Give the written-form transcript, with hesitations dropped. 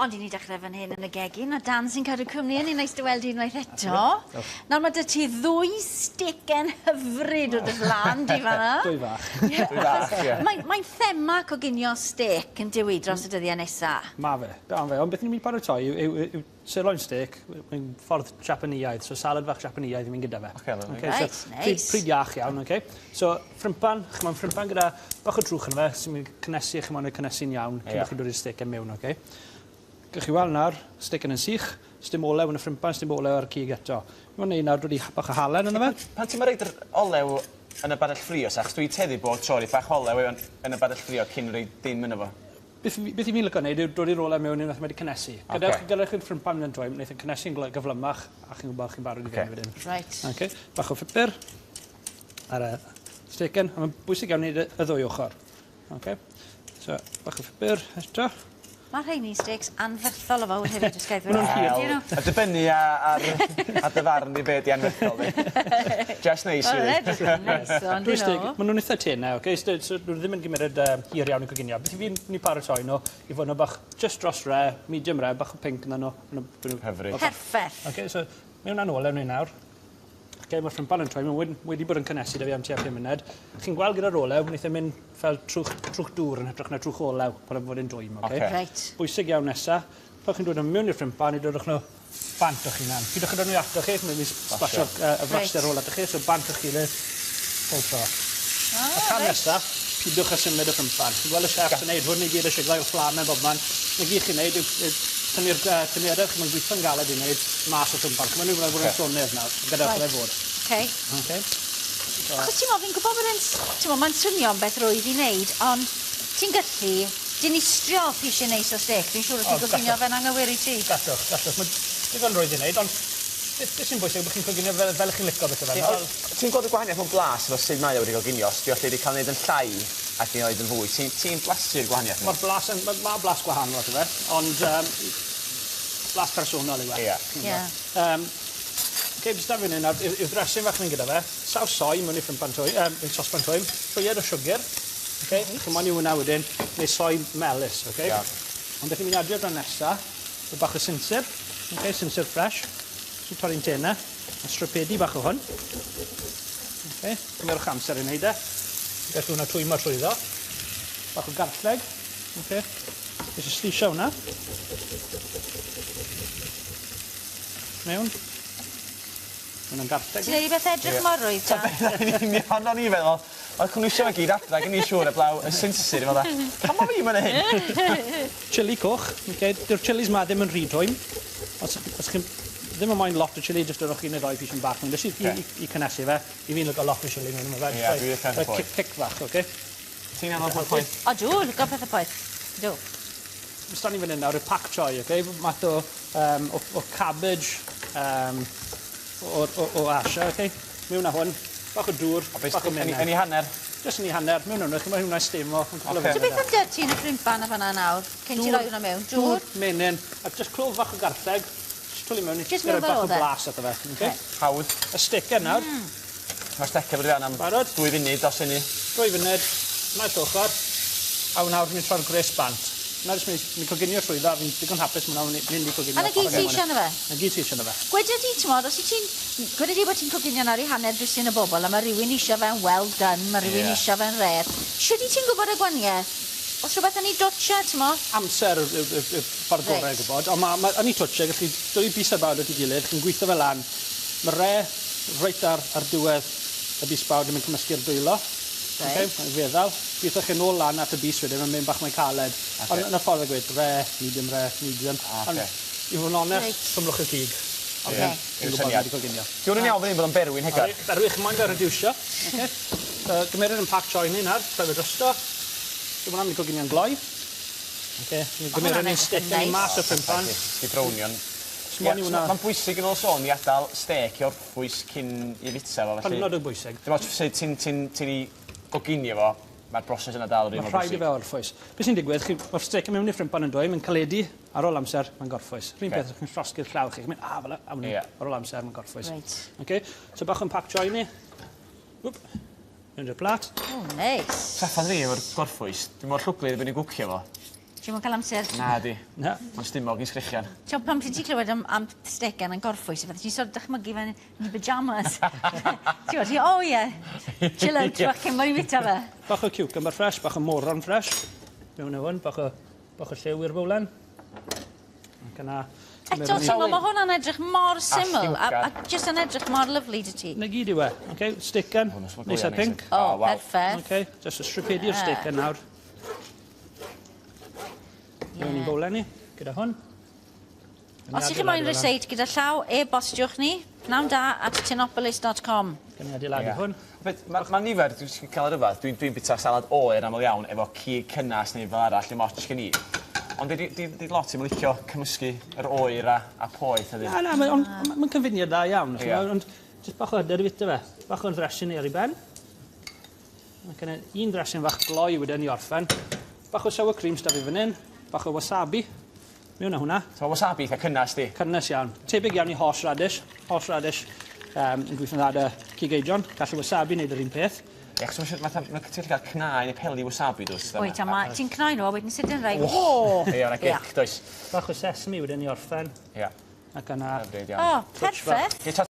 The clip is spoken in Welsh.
Ond i ni dechrau fan hyn yn y gegin, a Dan sy'n cadw cwmni yn ni, neis dy weld di unwaith eto. Nawr mae 'da ti ddwy stecen hyfryd o dy flan di fan'na. Dwy fach. Dwy fach, ie. Mae'n mae thema coginio stec yn dyw dros y dyddiau nesa. Ma fe, ma fe. Ond beth ni'n mynd i paratoi yw, yw, yw, yw sirloin steak, mae'n ffordd Japaneaidd, so salad fach Japaneaidd i mynd gyda fe. Ocê, lovely. Okay, Reit, so, neis. Pryd, pryd iach iawn, oce. So, ffrimpan, ch'mod ffrimpan gyda bach o drwch yno fe, sy'n mynd cynnesu, ch'mod yn cynnesu'n iawn, cyn Ie. bod chi'n dod i'r steak e mewn, oce. Gewch chi weld nawr, steak yn sych, sdim olew yn y ffrimpan, sdim olew ar y cig eto. Mae'n neud nawr dod i bach o halen yno fe. Pan ti'n roid yr olew yn y badell ffrio, sa, achos dwi'n tueddu bod tro roi bach o olew yn, yn y badell ffrio cyn rhoi dim yno fo. Beth i fi'n licio neud yw dod i'r olew mewn unwaith mae wedi cynnesu. Ocê. Gadewch, gadewch i'r ffrimpan mynd yn dwym, wneith e'n cynnesu'n gyflymach, a chi'n gwybod chi'n barod i Ocê. fynd wedyn. Reit. Okay. Bach o phupur ar y stecen, a mae'n bwysig iawn wneud y ddwy ochr. Okay. So, bach o phupur eto. Mae rheini steaks anferthol o fawr hefyd, os gael Ma' nhw'n hir. Ydyn nhw? A dibynnu ar, ar dy farn di be di anferthol di. Just nice, Wel, really. edrych yn neis, ond Dwy dyn steg, nhw. maen nhw'n eitha tenau, okay? So nhw ddim yn gymryd hir iawn i coginio. Beth i fi'n mynd i paratoi nhw, i fod nhw bach just dros rare, medium rare, bach o pink yna nhw. Hyfryd. Perffaith. Okay, so mewn â'n olew ni nawr. Okay, mae'r ffrimpan yn troi, mae'n wedi bod yn cynnesu 'da fi am tua 5 munud. Chi'n gweld gyda'r olew, wneith e mynd fel trwch dŵr yn hytrach na trwch olew pan o'n fod yn dwym. Okay? Ocê. Reit. Bwysig iawn nesa, pan chi'n dod nhw mewn i'r ffrimpan, i dodwch nhw bant o'ch hunan. Pidwch yn dod nhw ato chi, mae'n mynd i sblasio y braster Reit. ôl atoch chi, so bant o'ch gilydd, pob tro. Ah, Y cam reit. nesa, pidwch â symud y ffrimpan. Chi'n gweld y chef yn neud hwn i gyd y siglau o fflamau bobman. Na gyd chi'n neud yw tynnu'r tymheredd, chi'n gweithio'n galed i wneud mas o'r ffrimpan. Chi'n mynd i fod yn llonydd nawr, gadewch Reit. fe fod. Okay. Okay. Achos ti'n meddwl, fi'n gwybod bod e'n... Ti'n meddwl, mae'n swnio'n beth rwydd i wneud, ond ti'n gallu dinistrio pisio neis o stec. Fi'n siŵr os ti'n O, coginio gallwch. fe'n anghywir i ti. Gallwch, gallwch. Mae'n digon rwydd i wneud, ond beth sy'n bwysig yw bod chi'n coginio fel chi'n licio beth o fel. Ie, Ti'n gweld y gwahaniaeth mewn blas efo sut mae o wedi coginio, os di o lle wedi cael ei wneud yn llai ac i wneud yn fwy. Ti'n ti blasu'r gwahaniaeth yna? Mae'r blas, yn, ma, ma blas gwahanol ato fe, ond blas personol yw e. Ie. Ie. Okay, beth sydd fan hyn nawr yw'r dressing fach mynd gyda fe. Saws soy mewn i ffrimpan twym, i'n sosban twym, llwyed o siwgr. Okay? Chi'n moyn i hwnna wedyn, neu soy melys. Okay? Iawn. Ond beth ni'n mynd i adio dan nesa, yw bach o sinsir. Okay, sinsir fresh. Sy'n torri'n tenau. A stripedi bach o hwn. Okay, cymerwch amser i wneud e. Gall hwnna twymo trwyddo. Bach o garlleg. Okay. Eisiau slisio hwnna. Mewn. Hwnna'n garlleg. Ti'n neud i beth edrych mor rwydd, Dan? Yn union o'n i'n feddwl, oedd cwnwysio fe gyd adra, gen i siŵr eblaw y sinsir i fel Pam o fi mynd hyn? Chili coch. Okay. Dyw'r chilis ma ddim yn rhy twym. Os chi'n ddim yn moyn lot o chili, jyst dodwch chi un neu ddoi pisyn bach mewn. Jyst i cynnesu fe. I fi'n licio lot o chili mewn. Mae fe. Ie, dwi'n licio Rhoi pethe poeth. Kick fach, oce? Ti'n anodd bod poeth? O, dw, licio pethau poeth. Dw. Stan ni fan hyn nawr, y pak choi, oce? Math o cabbage o Asia, oce? Mewn â hwn, bach o dŵr, bach o Yn menyn. ei hanner. Jyst yn ei hanner, mewn hwnnw, chi'n hwnna'n stemo. Ocê. So beth am dy ti yn y ffrimpan a fan'na nawr? Cyn ti roi hwnna mewn? Dŵr? Menyn, a jyst clwf fach o garlleg, jyst twli mewn i Jyst roi mewn fel bach o oedd e? blas ato fe. Okay? Reit. Hawdd. Y stecen nawr, Mae'r stecer wedi fan am Barod? 2 funud os hynny. 2 funud, naill ochr, a nawr ni'n troi'r gwres bant. Nawr jyst mynd i coginio trwyddo, a fi'n digon hapus mae hwnna'n mynd i coginio. A na gyd ti eisiau yna fe? Na gyd ti eisiau yna fe. Gweda di, ti'n modd, os wyt ti'n... Gweda di bod ti'n coginio nawr i hanner dwsin o bobl, a mae rhywun eisiau fe'n well done, mae rhywun Ie. eisiau fe'n rare. Shwt i ti'n gwybod y gwahaniaeth? Os rhywbeth yn ei dwtsio, ti'n modd? Amser yw'r ffordd gorau i gwybod, ond ma, yn ei twtsio, gallu dwy bys a bawd at ei gilydd, chi'n gweithio fe lan. Mae rare reit ar diwedd y bys bawd yn mynd cymysgu'r dwylo. Reit. Okay, mae'n feddal. Gweithio chi nôl lan at y bys wedyn, mae'n mynd bach mwy caled. Ocê. Ond yn y ffordd y gweud, rare, medium rare, medium. Ocê. Ond i fod yn onest, Reit. cymrwch y cig. Ocê. Yw'r Chi'n gwybod syniad. wedi coginio. Di hwn yn iawn fan hyn bod o'n berwi'n hegar. Berwi, chi'n moyn fe reducio. Okay. Gymerir yn pak choi ni nawr, troi fe drosto. Dwi'n mynd i coginio'n gloi. Okay. Gymerir hwnna'n ni'n edrych stick yn ni neis. mas o'r ffrimpan. Di brownio'n. Smon i hwnna. Mae'n bwysig yn ôl sôn i adael stec i orffwys cyn i fita fo, felly. Hynod o bwysig. Dim ots sut ti'n i goginio fo, mae'r broses yna dal yr un Mae mor rhaid i bwysig. fe orffwys. Beth sy'n digwydd, mae'r stec yn mewn i'r ffrimpan yn dweud, mae'n caledu, ar ôl amser, mae'n gorffwys. Rhywun Ocê. peth, chi'n llosgi'r llaw chi, chi'n mynd, a, fel, a, Ie. ar ôl amser, mae'n gorffwys. Reit. Okay. So bach o'n pak choi ni. Wp. Mewn i'r plat. Oh, neis. Trafferth fi efo'r gorffwys, dwi'n mor llwglyd erbyn i gwcio fo. Ti'm yn cael amser. Na di. Na. Mae'n stumog i'n sgrechian. Ti'n pam ti 'di clywed am stecen yn gorffwys, fydde ti'n sort of dychmygu fe yn ei pyjamas. Ti'n gwbod, ti, oh yeah, chill out, yeah. Cyn bod i'n fita fe. Bach o cucumber fresh, bach o moron fresh. Mewn i hwn, bach o lliw i'r bowlen. Ac yna. Eto, ti'n gwbod, mae hwnna'n edrych mor syml, a just yn edrych mor lyfli dy ti. Na gyd yw e. Okay, stecen, neis a pink. O, oh, perffaith. Okay, just y stripedi o'r stecen nawr. Mewn i'n bowlen ni, gyda hwn. Os ych chi moyn ryseit gyda llaw, e-bostiwch ni, pnawnda@tinopolis.com. Gan i adeiladu hwn. Mae ma nifer, dwi'n cael rhyfedd, dwi'n dwi bita salad oer aml iawn efo cig cynnas neu fel arall, dim ots gen i. Ond di lot i'm licio cymysgu yr oer a poeth ydy. Na, na, mae'n ma cyfuniad dda iawn. Ond jyst bach o hyder i fita fe. Bach o'n dressing ar ei ben. Ac yna un dressing fach gloi wedyn i orffen. Bach o sour cream sda fi fan hyn. Bach o wasabi. Mewn â hwnna. So wasabi eitha cynnas di? Cynnas iawn. Tebyg iawn i horseradish. Horseradish yn gweithio'n dda 'da cig eidion. Gall y wasabi wneud yr un peth. Ie, achos mae'n ti'n cael cnau neu peli wasabi, dws. Wyt, a ti'n cnau nhw, a wedyn sydd yn rhaid. O! Ie, o'na gic, does. Bach o sesame wedyn i orffen. Ie. Ac yna. Hyfryd iawn. O, perffaith.